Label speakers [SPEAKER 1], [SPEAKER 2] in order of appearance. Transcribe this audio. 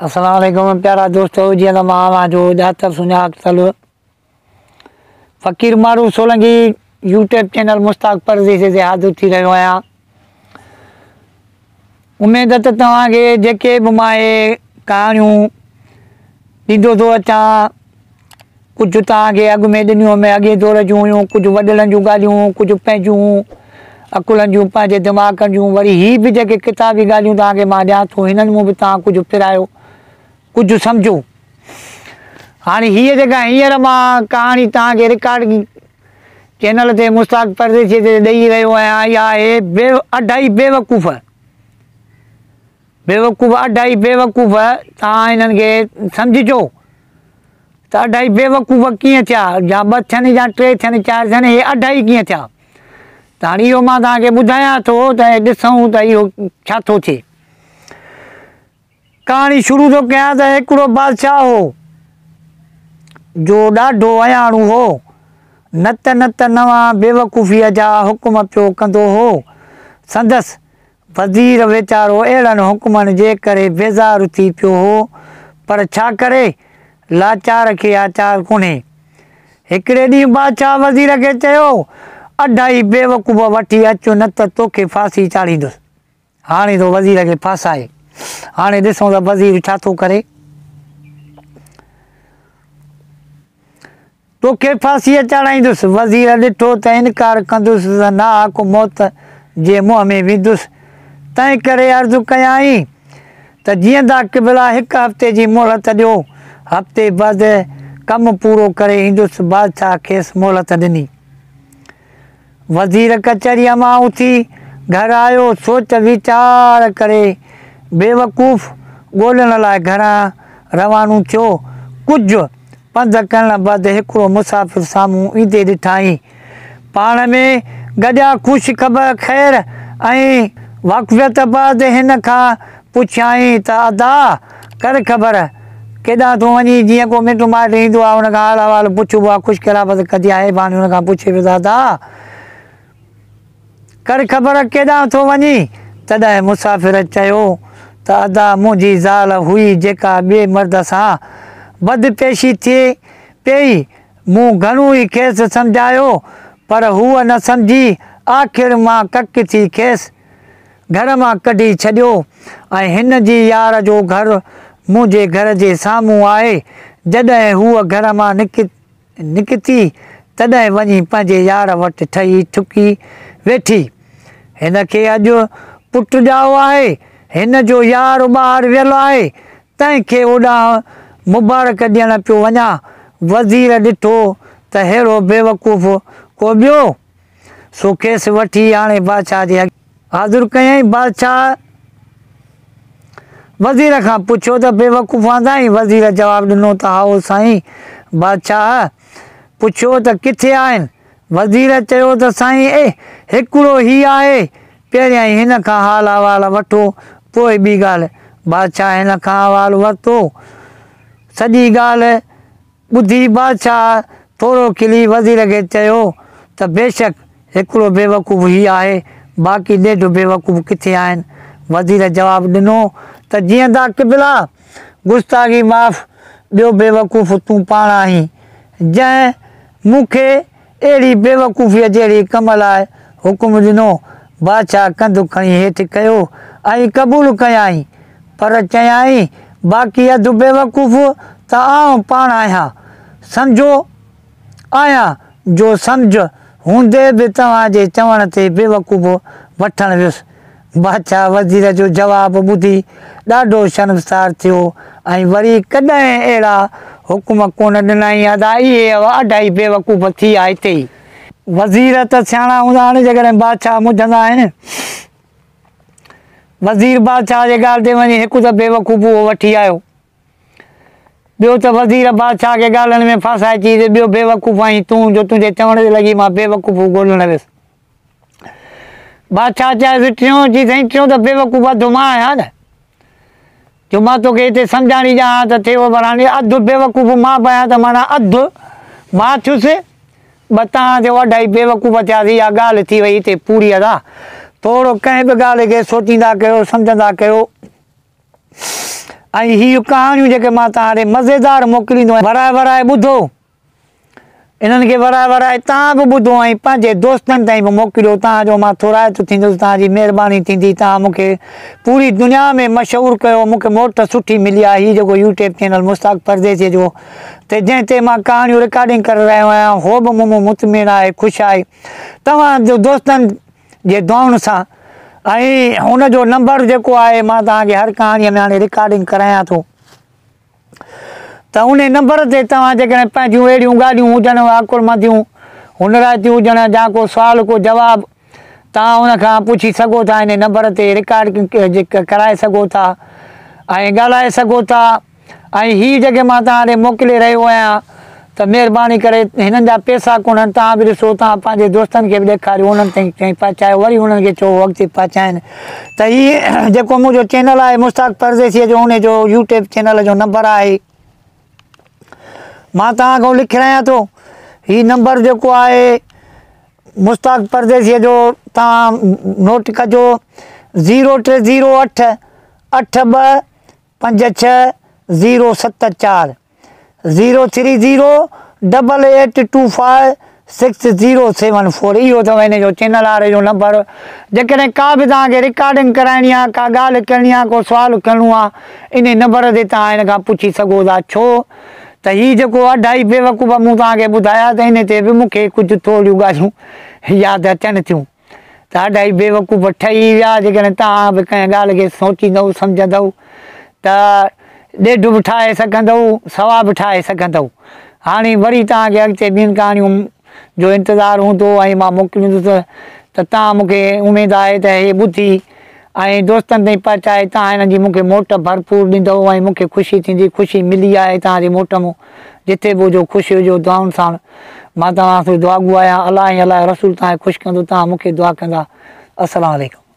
[SPEAKER 1] السلام عليڪم پيارا دوستو جيئن ته مان اوهان جو ڄاتل سڃاتل فقير معروف سولنگي يوٽيوب چينل مشتاق پرديسي تي حاضر ٿي رهيو آهيان. اميد ته توهان کي جيڪي به مان اهي ڪهاڻيون ڏيندو ٿو اچان ڪجهه توهان کي اڳ ۾ ڏنيون هيم اڳئين دور جون هيون ڪجهه وڏڙن جون ڳالهيون ڪجهه پنهنجون عقلن جون پنهنجي دماغن جون وري هي به جيڪي ڪتابي ڳالهيون توهان کي مان ڏيان ٿو هنن مون به توهان ڪجهه پرايو ڪجهه سمجهو هاڻي هيء جيڪا هينئر مان ڪهاڻي توهان کي رڪارڊ چينل تي مشتاق پرديسي تي ڏئي رهيو آهيان اها آهي بي اڍائي بيوقوف بيوقوف اڍائي بيوقوف توهان هنن کي سمجهجو ته اڍائي بيوقوف ڪيئن ٿيا يا ٻه ٿين يا ٽي ٿين چار ٿين هي اڍائي ڪيئن ٿيا ته هاڻي اهو مان توهان کي ٻڌايان ٿو ته ڏسون ته اهو ڇا ٿو ٿئي. ڪهاڻي شروع ٿو ڪيان ته هڪڙو بادشاهه هو جو ڏاڍو اياڻو هو. نت نت نوان بيوقوفيء جا حڪم پيو ڪندو هو. سندس وزير ويچارو اهڙن حڪمن جي ڪري بيزار ٿي پيو هو، پر ڇا ڪري، لاچار کي آچار ڪونهي. هڪڙي ڏينهن بادشاهه وزير کي چيو، اڍائي بيوقوف وٺي اچ نه ته توکي ڦاسي چاڙهيندس. هاڻي ٿو وزير کي ڦاسائي. هاڻي ڏسون ته وزير ڇا ٿو ڪري. توکي ڦاسيء چاڙهائيندس. وزير ڏٺو ته انڪار ڪندس ته ناحق موت جي منهن ۾ ويندس، تنهنڪري عرض ڪيائين ته جيئندا قبلا هڪ هفتي جي مهلت ڏيو، هفتي بعد ڪم پورو ڪري ايندس. بادشاهه کيس مهلت ڏني. وزير ڪچهريء مان اٿي گهر آيو. سوچ ويچار ڪري بيوقوف ڳولڻ لاء گهران روانو ٿيو. ڪجهه پنڌ ڪرڻ بعد هڪڙو مسافر سامهون ايندي ڏٺائين. پاڻ ۾ گڏيا خوش خبر خير ۽ واقفيت بعد هن کان پڇيائين ته ادا! ڪر خبر، ڪيڏانهن ٿو وڃين؟ جيئن ڪو مٽ مائٽ ايندو آهي، ان کان حال احوال پڇبو آهي، خوش قرابت ڪندي آهي، هاڻي ان کان پڇي پيو ته ادا! ڪر خبر، ڪيڏانهن ٿو وڃين؟ تڏهن مسافر چيو ته ادا! منهنجي زال هئي، جيڪا ٻئي مرد سان بد پيشي ٿئي پيئي، مون گهڻو ئي کيس سمجهايو، پر هوء نه سمجهي، آخر مان ڪڪ ٿي کيس گهر مان ڪڍي ڇڏيو ۽ هن جي يار جو گهر منهنجي گهر جي سامهون آهي. جڏهن هوء گهر مان نڪتي تڏهن وڃي پنهنجي يار وٽ ٺهي ٺڪي ويٺي. هن کي اڄ پٽ ڄائو آهي. هن جو يار ٻاهر ويل آهي، تنهن کي اوڏانهن مبارڪ ڏيڻ پيو وڃان. وزير ڏٺو ته ههڙو بيوقوف ڪو ٻيو؟ سو کيس وٺي آڻي بادشاهه جي اڳيان حاضر ڪيائين. بادشاهه وزير کان پڇيو ته بيوقوف آندائين؟ وزير جواب ڏنو ته هائو سائين. بادشاهه پڇيو ته ڪٿي آهن؟ وزير چيو ته سائين هڪڙو هي آهي، پهريائين هن کان حال احوال وٺو، پوء ٻي ڳالهه. بادشاهه هن کان احوال ورتو. سڄي ڳالهه ٻڌي بادشاهه ٿورو کلي وزير کي چيو ته بيشڪ هڪڙو بيوقوف هي آهي، باقي ڏيڍ بيوقوف ڪٿي آهن؟ وزير جواب ڏنو ته جيئندا قبلا، گستاخي معاف، ٻيو بيوقوف تون پاڻ آهين، جنهن مون کي اهڙي بيوقوفيء جهڙي ڪم لاء حڪم ڏنو. بادشاهه ڪنڌ کڻي هيٺ ڪيو ۽ قبول ڪيائين، پر چيائين، باقي اڌ بيوقوف ته آئون پاڻ آهيان. سمجهو آهيان جو سمجهه هوندي به توهان جي چوڻ تي بيوقوف وٺڻ ويس. بادشاهه وزير جو جواب ٻڌي ڏاڍو شرمسار ٿيو ۽ وري ڪڏهن اهڙا حڪم ڪونه ڏنائين. ادا اهي اڍائي بيوقوف ٿي ويا هتي ئي. وزير ته سياڻا هوندا آهن، جيڪڏهن بادشاهه منجهندا آهن. وزير بادشاهه جي ڳالهه تي وڃي هڪ ته بيوقوف اهو وٺي آيو. ٻيو ته وزير بادشاهه کي ڳالهين ۾ ڦاسائي چيس ته ٻيو بيوقوف آهين تون جو تنهنجي چوڻ تي لڳي مان بيوقوف ڳولڻ ويس. بادشاهه چيس ٽيون؟ چي سائين ٽيون ته بيوقوف اڌ مان آهيان نه جو مان توکي هتي سمجهاڻي ڏيان ها ته ٿئي پر هاڻي اڌ بيوقوف مان به آهيان ته معنيٰ اڌ مان ٿيس ٻه توهان ٿيو اڍائي بيوقوف ٿياسين اها ڳالهه ٿي وئي هتي پوري ادا ٿورو ڪنهن به ڳالهه کي سوچيندا ڪيو سمجهندا ڪيو. ۽ هي ڪهاڻيون جيڪي مان توهان ڏي مزيدار موڪليندو آهيان ورائي ورائي ٻڌو. انهن کي ورائي ورائي توهان به ٻڌو ۽ پنهنجي دوستن تائين به موڪليو. توهان جو مان ٿورائتو ٿيندس، توهان جي مهرباني ٿيندي. توهان مون کي پوري دنيا ۾ مشهور ڪيو، مون کي موٽ سٺي ملي آهي. هي جيڪو يوٽيوب چينل مشتاق پرديسيء جو تي جنهن تي مان ڪهاڻيون رڪارڊنگ ڪري رهيو آهيان، هو به مون مان مطمئن آهي، خوش آهي. توهان دوستن جي دعائن سان ۽ ان جو نمبر جيڪو آهي مان توهان کي هر ڪهاڻيء ۾ هاڻي رڪارڊنگ ڪرايان ٿو. ته انهي نمبر تي توهان جيڪڏهن پنهنجون اهڙيون ڳالهيون هجن عقلمنديون، هنرائتيون هجن يا ڪو سوال ڪو جواب توهان ان کان پڇي سگهو ٿا انهي نمبر تي رڪارڊ ڪرائي سگهو ٿا ۽ ڳالهائي سگهو ٿا ۽ هي جيڪي مان توهان ڏي موڪلي رهيو آهيان ته مهرباني ڪري هنن جا پيسا ڪونهن توهان به ڏسو توهان پنهنجي دوستن کي به ڏيکاريو انهن تائين پهچايو وري انهن کي چئو اڳتي پهچائين ته هي جيڪو منهنجو چينل آهي مشتاق پرديسيء جو انهي جو يوٽيوب چينل جو نمبر آهي مان توهان کان لکرايان ٿو هي نمبر جيڪو آهي مشتاق پرديسيء جو توهان نوٽ ڪجو زيرو ٽي زيرو اٺ اٺ ٻه پنج ڇهه زيرو ست چار zero three zero double eight two five six zero seven four اهو اٿو هن جو چينل واري جو نمبر جيڪڏهن ڪا به توهان کي رڪارڊنگ ڪرائڻي آهي ڪا ڳالهه ڪرڻي آهي ڪو سوال ڪرڻو آهي انهي نمبر تي توهان هن کان پڇي سگهو ٿا ڇو ته هي جيڪو اڍائي بيوقوف مون توهان کي ٻڌايا ته انهي تي به مون کي ڪجهه ٿورڙيون ڳالهيون ياد اچن ٿيون. ته اڍائي بيوقوف ٺهي ويا، جيڪڏهن توهان به ڪنهن ڳالهه کي سوچيندؤ سمجهندؤ ته ڏيڍ به ٺاهي سگهندؤ، سوا به ٺاهي سگهندؤ. هاڻي وري توهان کي اڳتي ٻين ڪهاڻيون جو انتظار هوندو ۽ مان موڪليندس ته توهان مون کي اميد آهي ته هي ٻڌي ۽ دوستن تائين پهچائي توهان هنن جي مون کي موٽ ڀرپور ڏيندؤ ۽ مون کي خوشي ٿيندي، خوشي ملي آهي توهان جي موٽ مون. جتي به هجو خوش هجو دعائن ساڻ مان توهان سان دعاگو آهيان الله ۽ الله جو رسول توهان کي خوش ڪندو توهان مون کي دعا ڪندا السلام عليڪم.